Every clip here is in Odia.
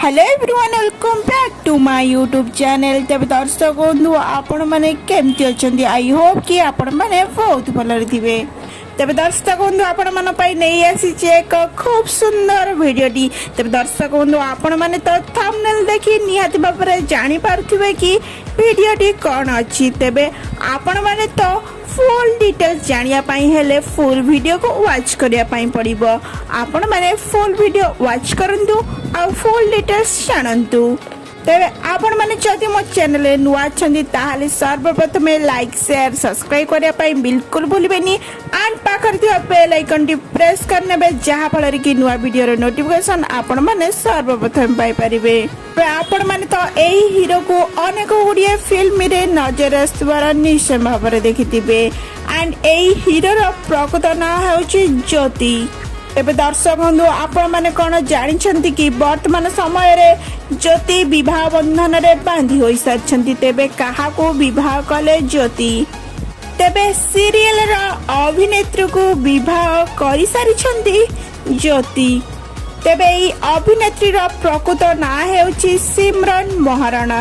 Hello everyone, welcome back to my YouTube channel. ତେବେ ଦର୍ଶକ ବନ୍ଧୁ, ଆପଣମାନେ କେମିତି ଅଛନ୍ତି? I Hope କି ଆପଣମାନେ ବହୁତ ଭଲରେ ଥିବେ। ତେବେ ଦର୍ଶକ ବନ୍ଧୁ, ଆପଣମାନଙ୍କ ପାଇଁ ନେଇ ଆସିଛି ଏକ ଖୁବ୍ ସୁନ୍ଦର ଭିଡ଼ିଓଟି। ତେବେ ଦର୍ଶକ ବନ୍ଧୁ, ଆପଣମାନେ ତ ଥମ୍ବନେଲ୍ ଦେଖି ନିହାତି ଭାବରେ ଜାଣିପାରୁଥିବେ କି ଭିଡ଼ିଓଟି କ'ଣ ଅଛି। ତେବେ ଆପଣମାନେ ତ ଫୁଲ୍ ଡିଟେଲ୍ସ ଜାଣିବା ପାଇଁ ହେଲେ ଫୁଲ୍ ଭିଡ଼ିଓକୁ ୱାଚ୍ କରିବା ପାଇଁ ପଡ଼ିବ। ଆପଣମାନେ ଫୁଲ୍ ଭିଡ଼ିଓ ୱାଚ୍ କରନ୍ତୁ ଆଉ ଫୁଲ୍ ଡିଟେଲ୍ସ ଜାଣନ୍ତୁ। ତେବେ ଆପଣମାନେ ଯଦି ମୋ ଚ୍ୟାନେଲରେ ନୂଆ ଅଛନ୍ତି, ତାହେଲେ ସର୍ବପ୍ରଥମେ ଲାଇକ୍, ସେୟାର, ସବସ୍କ୍ରାଇବ୍ କରିବା ପାଇଁ ବିଲକୁଲ ଭୁଲିବେନି ଆଣ୍ଡ ପାଖରେ ଥିବା ବେଲ୍ ଆଇକନ୍ଟି ପ୍ରେସ୍ କରିନେବେ, ଯାହାଫଳରେ କି ନୂଆ ଭିଡ଼ିଓର ନୋଟିଫିକେସନ୍ ଆପଣମାନେ ସର୍ବପ୍ରଥମେ ପାଇପାରିବେ। ତେବେ ଆପଣମାନେ ତ ଏହି ହିରୋକୁ ଅନେକ ଗୁଡ଼ିଏ ଫିଲ୍ମରେ ନଜର ଆସୁଥିବାର ନିଶ୍ଚୟ ଭାବରେ ଦେଖିଥିବେ। ଆଣ୍ଡ ଏହି ହିରୋର ପ୍ରକୃତ ନାଁ ହେଉଛି ଜ୍ୟୋତି। ଏବେ ଦର୍ଶକ ବନ୍ଧୁ, ଆପଣମାନେ କ'ଣ ଜାଣିଛନ୍ତି କି ବର୍ତ୍ତମାନ ସମୟରେ ଜ୍ୟୋତି ବିବାହ ବନ୍ଧନରେ ବାନ୍ଧି ହୋଇସାରିଛନ୍ତି? ତେବେ କାହାକୁ ବିବାହ କଲେ ଜ୍ୟୋତି? ତେବେ ସିରିଏଲର ଅଭିନେତ୍ରୀକୁ ବିବାହ କରିସାରିଛନ୍ତି ଜ୍ୟୋତି। ତେବେ ଏହି ଅଭିନେତ୍ରୀର ପ୍ରକୃତ ନାଁ ହେଉଛି ସିମରନ ମହାରଣା,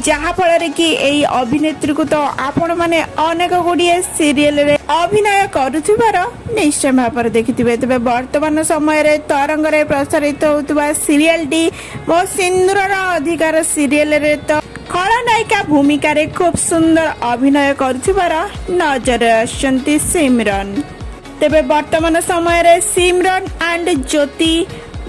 ଯାହାଫଳରେ କି ଏହି ଅଭିନେତ୍ରୀକୁ ତ ଆପଣମାନେ ଅନେକ ଗୁଡ଼ିଏ ସିରିଏଲରେ ଅଭିନୟ କରୁଥିବାର ନିଶ୍ଚୟ ଭାବରେ ଦେଖିଥିବେ। ତେବେ ବର୍ତ୍ତମାନ ସମୟରେ ତରଙ୍ଗରେ ପ୍ରସାରିତ ହେଉଥିବା ସିରିଏଲଟି ମୋ ସିନ୍ଦୁରର ଅଧିକାର ସିରିଏଲରେ ତ ଖଳନାୟିକା ଭୂମିକାରେ ଖୁବ୍ ସୁନ୍ଦର ଅଭିନୟ କରୁଥିବାର ନଜର ଆସୁଛନ୍ତି ସିମରନ। ତେବେ ବର୍ତ୍ତମାନ ସମୟରେ ସିମରନ ଆଣ୍ଡ ଜ୍ୟୋତି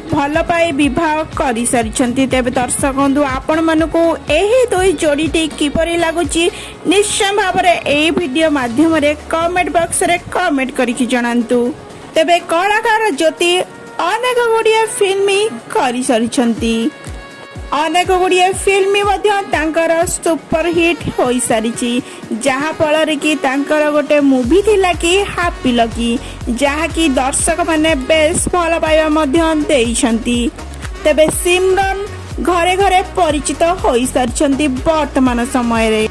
ଭଲ ପାଇ ବିବାହ କରିସାରିଛନ୍ତି। ତେବେ ଦର୍ଶକ ବନ୍ଧୁ, ଆପଣମାନଙ୍କୁ ଏହି ଦୁଇ ଯୋଡ଼ିଟି କିପରି ଲାଗୁଛି, ନିଶ୍ଚୟ ଭାବରେ ଏହି ଭିଡ଼ିଓ ମାଧ୍ୟମରେ କମେଣ୍ଟ ବକ୍ସରେ କମେଣ୍ଟ କରିକି ଜଣାନ୍ତୁ। ତେବେ କଳାକାର ଜ୍ୟୋତି ଅନେକ ଗୁଡ଼ିଏ ଫିଲ୍ମ କରିସାରିଛନ୍ତି। ଅନେକ ଗୁଡ଼ିଏ ଫିଲ୍ମ ମଧ୍ୟ ତାଙ୍କର ସୁପରହିଟ୍ ହୋଇସାରିଛି, ଯାହାଫଳରେ କି ତାଙ୍କର ଗୋଟେ ମୁଭି ଥିଲା କି ହାପି ଲକି, ଯାହାକି ଦର୍ଶକମାନେ ବେଶ ଭଲ ପାଇବା ମଧ୍ୟ ଦେଇଛନ୍ତି। ତେବେ ସିମରନ ଘରେ ଘରେ ପରିଚିତ ହୋଇସାରିଛନ୍ତି ବର୍ତ୍ତମାନ ସମୟରେ।